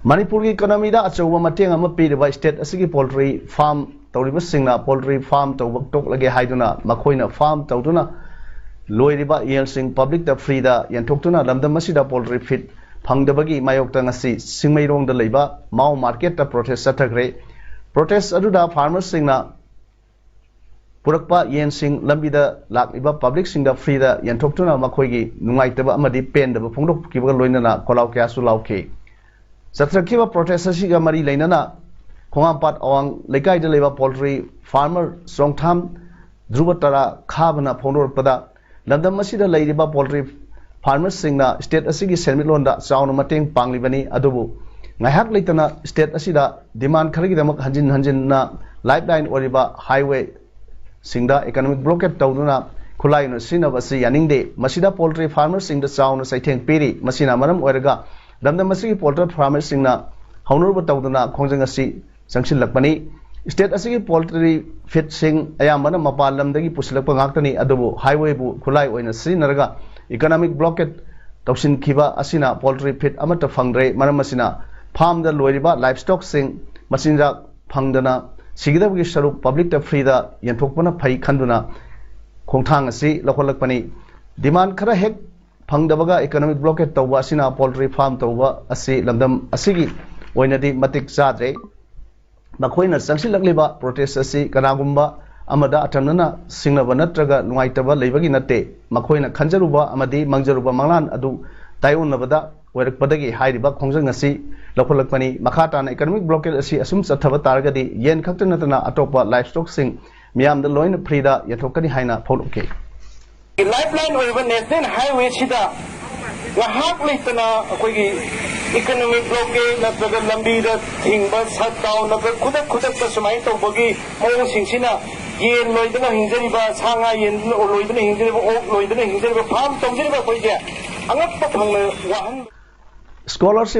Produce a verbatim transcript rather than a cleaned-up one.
ꯃꯅꯤꯄꯨꯔꯒꯤ ꯏꯀꯣꯅꯣꯃꯤꯗ ꯑꯆꯧꯕ ꯃꯇꯦꯡ ꯑꯃ ꯄꯤꯔꯤꯕ ꯁ꯭ꯇꯦꯠ ꯑꯁꯤꯒꯤ ꯄꯣꯜꯇ꯭ꯔꯤ ꯐꯥꯔꯝ ꯇꯧꯔꯤꯕꯁꯤꯡꯅ ꯄꯣꯜꯇ꯭ꯔꯤ ꯐꯥꯔꯝ ꯇꯧꯕ ꯇꯣꯛꯂꯒꯦ ꯍꯥꯏꯗꯨꯅ ꯃꯈꯣꯏꯅ ꯐꯥꯔꯝ ꯇꯧꯗꯨꯅ ꯂꯣꯏꯔꯤꯕ ꯌꯦꯟꯁꯤꯡ ꯄꯕ꯭ꯂꯤꯛꯇ ꯐ꯭ꯔꯤꯗ ꯌꯦꯟꯊꯣꯛꯇꯨꯅ ꯂꯝꯗꯝ ꯑꯁꯤꯗ ꯄꯣꯜꯇ꯭ꯔꯤ ꯐꯤꯠ ꯐꯪꯗꯕꯒꯤ ꯃꯥꯌꯣꯛꯇ ꯉꯁꯤ ꯁꯤꯡꯃꯩꯔꯣꯡꯗ ꯂꯩꯕ ꯃꯥꯎ ꯃꯥꯔꯀꯦꯠꯇ ꯄ꯭ꯔꯣꯇꯦꯁ ꯆꯠꯊꯈ꯭ꯔꯦ꯫ ꯄ꯭ꯔꯣꯇꯦꯁ ꯑꯗꯨꯗ ꯐꯥꯔꯃꯔꯁꯤꯡꯅ ꯄꯨꯔꯛꯄ ꯌꯦꯟꯁꯤꯡ ꯂꯝꯕꯤꯗ ꯂꯥꯛꯂꯤꯕ ꯄꯕ꯭ꯂꯤꯛꯁꯤꯡꯗ ꯐ꯭ꯔꯤꯗ ꯌꯦꯟꯊꯣꯛꯇꯨꯅ ꯃꯈꯣꯏꯒꯤ ꯅꯨꯡꯉꯥꯏꯇꯕ ꯑꯃꯗꯤ ꯄꯦꯟꯗꯕ ꯐꯣꯡꯗꯣꯛꯈꯤꯕꯒ ꯂꯣꯏꯅꯅ ꯈꯣꯜꯂꯥꯎ ꯀꯌꯥꯁꯨ ꯂꯥꯎꯈꯤ꯫ ꯆꯠꯊꯔꯛꯈꯤꯕ ꯄ꯭ꯔꯣꯇꯦꯁ ꯑꯁꯤꯒ ꯃꯔꯤ ꯂꯩꯅꯅ ꯈꯣꯡꯉꯥꯝꯄꯥꯠ ꯑꯋꯥꯡ ꯂꯩꯀꯥꯏꯗ ꯂꯩꯕ ꯄꯣꯜꯇ꯭ꯔꯤ ꯐꯥꯔꯃꯔ ꯆꯣꯡꯊꯥꯝ ꯙ꯭ꯔꯨꯕ ꯇꯔꯥ ꯈꯥꯕꯅ ꯐꯣꯡꯗꯣꯔꯛꯄꯗ, ꯂꯝꯗꯝ ꯑꯁꯤꯗ ꯂꯩꯔꯤꯕ ꯄꯣꯜꯇ꯭ꯔꯤ ꯐꯥꯔꯃꯔꯁꯤꯡꯅ ꯁ꯭ꯇꯦꯠ ꯑꯁꯤꯒꯤ ꯁꯦꯟꯃꯤꯠꯂꯣꯟꯗ ꯆꯥꯎꯅ ꯃꯇꯦꯡ ꯄꯥꯡꯂꯤꯕꯅꯤ, ꯑꯗꯨꯕꯨ ꯉꯥꯏꯍꯥꯛ ꯂꯩꯇꯅ ꯁ꯭ꯇꯦꯠ ꯑꯁꯤꯗ ꯗꯤꯃꯥꯟ ꯈꯔꯒꯤꯗꯃꯛ ꯍꯟꯖꯤꯟ ꯍꯟꯖꯤꯟꯅ ꯂꯥꯏꯐ ꯂꯥꯏꯟ ꯑꯣꯏꯔꯤꯕ ꯍꯥꯏꯋꯦ ꯁꯤꯡꯗ ꯏꯀꯣꯅꯣꯃꯤꯛ ꯕ꯭ꯂꯣꯀꯦꯠ ꯇꯧꯗꯨꯅ ꯈꯨꯠꯂꯥꯏ ꯑꯣꯏꯅ ꯁꯤꯖꯤꯟꯅꯕ ꯑꯁꯤ ꯌꯥꯅꯤꯡꯗꯦ꯫ ꯃꯁꯤꯗ ꯄꯣꯜꯇ꯭ꯔꯤ ꯐꯥꯔꯃꯔꯁꯤꯡꯗ ꯆꯥꯎꯅ ꯆꯩꯊꯦꯡ ꯄꯤꯔꯤ꯫ ꯃꯁꯤꯅ ꯃꯔꯝ ꯑꯣꯏꯔꯒ ꯂꯝꯗꯝ ꯑꯁꯤꯒꯤ ꯄꯣꯜꯇ꯭ꯔꯤ ꯐꯥꯔꯃꯔꯁꯤꯡꯅ ꯍꯧꯅꯔꯨꯕ ꯇꯧꯗꯨꯅ ꯈꯣꯡꯖꯪ ꯑꯁꯤ ꯆꯪꯁꯤꯜꯂꯛꯄꯅꯤ꯫ ꯁ꯭ꯇꯦꯠ ꯑꯁꯤꯒꯤ ꯄꯣꯜꯇ꯭ꯔꯤ ꯐꯤꯠꯁꯤꯡ ꯑꯌꯥꯝꯕꯅ ꯃꯄꯥꯟ ꯂꯝꯗꯒꯤ ꯄꯨꯁꯤꯜꯂꯛꯄ ꯉꯥꯛꯇꯅꯤ, ꯑꯗꯨꯕꯨ ꯍꯥꯏꯋꯦꯕꯨ ꯈꯨꯠꯂꯥꯏ ꯑꯣꯏꯅ ꯁꯤꯖꯤꯟꯅꯔꯒ ꯏꯀꯣꯅꯣꯃꯤꯛ ꯕ꯭ꯂꯣꯀꯦꯠ ꯇꯧꯁꯤꯟꯈꯤꯕ ꯑꯁꯤꯅ ꯄꯣꯜꯇ꯭ꯔꯤ ꯐꯤꯠ ꯑꯃꯠꯇ ꯐꯪꯗ꯭ꯔꯦ꯫ ꯃꯔꯝ ꯑꯁꯤꯅ ꯐꯥꯔꯝꯗ ꯂꯣꯏꯔꯤꯕ ꯂꯥꯏꯐ ꯁ꯭ꯇꯣꯛꯁꯤꯡ ꯃꯆꯤꯟꯖꯥꯛ ꯐꯪꯗꯅ ꯁꯤꯒꯗꯕꯒꯤ ꯁꯔꯨꯛ ꯄꯕ꯭ꯂꯤꯛꯇ ꯐ꯭ꯔꯤꯗ ꯌꯦꯟꯊꯣꯛꯄꯅ ꯐꯩ ꯈꯟꯗꯨꯅ ꯈꯣꯡꯊꯥꯡ ꯑꯁꯤ ꯂꯧꯈꯠꯂꯛꯄꯅꯤ꯫ ꯗꯤꯃꯥꯟ ꯈꯔ ꯍꯦꯛ ꯐꯪꯗꯕꯒ ꯏꯀꯣꯅꯣꯃꯤꯛ ꯕ꯭ꯂꯣꯀꯦꯠ ꯇꯧꯕ ꯑꯁꯤꯅ ꯄꯣꯜꯇ꯭ꯔꯤ ꯐꯥꯔꯝ ꯇꯧꯕ ꯑꯁꯤ ꯂꯝꯗꯝ ꯑꯁꯤꯒꯤ ꯑꯣꯏꯅꯗꯤ ꯃꯇꯤꯛ ꯆꯥꯗ꯭ꯔꯦ꯫ ꯃꯈꯣꯏꯅ ꯆꯪꯁꯤꯜꯂꯛꯂꯤꯕ ꯄ꯭ꯔꯣꯇꯦꯁ ꯑꯁꯤ ꯀꯅꯥꯒꯨꯝꯕ ꯑꯃꯗ ꯑꯇꯝꯅꯅ ꯁꯤꯡꯅꯕ ꯅꯠꯇ꯭ꯔꯒ ꯅꯨꯡꯉꯥꯏꯇꯕ ꯂꯩꯕꯒꯤ ꯅꯠꯇꯦ꯫ ꯃꯈꯣꯏꯅ ꯈꯟꯖꯔꯨꯕ ꯑꯃꯗꯤ ꯃꯪꯖꯔꯨꯕ ꯃꯪꯂꯥꯟ ꯑꯗꯨ ꯇꯥꯏꯑꯣꯟꯅꯕꯗ ꯑꯣꯏꯔꯛꯄꯗꯒꯤ ꯍꯥꯏꯔꯤꯕ ꯈꯣꯡꯖꯪ ꯑꯁꯤ ꯂꯧꯈꯠꯂꯛꯄꯅꯤ꯫ ꯃꯈꯥ ꯇꯥꯅ ꯏꯀꯣꯅꯣꯃꯤꯛ ꯕ꯭ꯂꯣꯀꯦꯠ ꯑꯁꯤ ꯑꯁꯨꯝ ꯆꯠꯊꯕ ꯇꯥꯔꯒꯗꯤ ꯌꯦꯟ ꯈꯛꯇ ꯅꯠꯇꯅ ꯑꯇꯣꯞꯄ ꯂꯥꯏꯐ ꯁ꯭ꯇꯣꯛꯁꯤꯡ ꯃꯤꯌꯥꯝꯗ ꯂꯣꯏꯅ ꯐ꯭ꯔꯤꯗ ꯌꯦꯟꯊꯣꯛꯀꯅꯤ ꯍꯥꯏꯅ ꯐꯣꯡꯗꯣꯛꯈꯤ꯫ ꯂꯥꯏꯐ ꯂꯥꯏꯟ ꯑꯣꯏꯔꯤꯕ ꯅꯦꯁꯅꯦꯜ ꯍꯥꯏꯋꯦꯁꯤꯗ ꯉꯥꯏꯍꯥꯛ ꯂꯩꯇꯅ ꯑꯩꯈꯣꯏꯒꯤ ꯏꯀꯣꯅꯣꯃꯤꯛ ꯕ꯭ꯂꯣꯀꯦꯠ ꯅꯠꯇ꯭ꯔꯒ ꯂꯝꯕꯤꯗ ꯊꯤꯡꯕ, ꯁꯠ ꯗꯥꯎꯟ ꯅꯠꯇ꯭ꯔꯒ ꯈꯨꯗꯛ ꯈꯨꯗꯛꯇ ꯁꯨꯃꯥꯏꯅ ꯇꯧꯕꯒꯤ ꯃꯑꯣꯡꯁꯤꯡꯁꯤꯅ ꯌꯦꯟ ꯂꯣꯏꯗꯅ ꯍꯤꯡꯖꯔꯤꯕ, ꯁꯥ ꯉꯥ ꯌꯦꯟ ꯂꯣꯏꯗꯅ ꯍꯤꯡꯖꯔꯤꯕ, ꯑꯣꯛ ꯂꯣꯏꯗꯅ ꯍꯤꯡꯖꯔꯤꯕ, ꯐꯥꯔꯝ ꯇꯧꯖꯔꯤꯕ ꯑꯩꯈꯣꯏꯁꯦ ꯑꯉꯛꯄ ꯐꯪꯅ ꯋꯥꯍꯟꯕ꯫ ꯁ꯭ꯀꯣꯂꯔꯁꯤꯞ